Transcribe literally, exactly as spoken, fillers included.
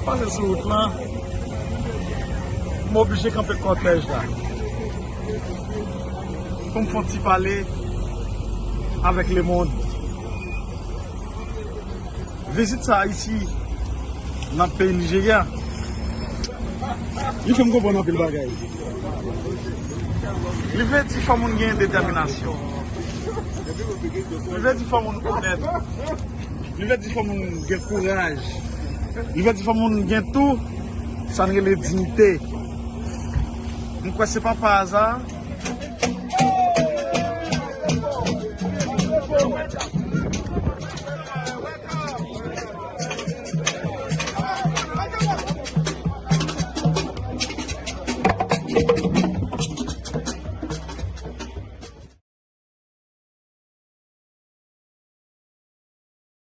Pase sou wout lan, m oblije kanpe kòtèj la pou m fè yon ti pale avèk lemonn. Vizit sa a isi nan peyi Nijerya, li fè m konprann anpil bagay. Li vle di fò moun gen detèminasyon. Li vle di fò moun onèt. Li vle di fò moun gen kouraj. Li vle di fò moun gen tou sa n rele diyite. M kwè se pa pa aza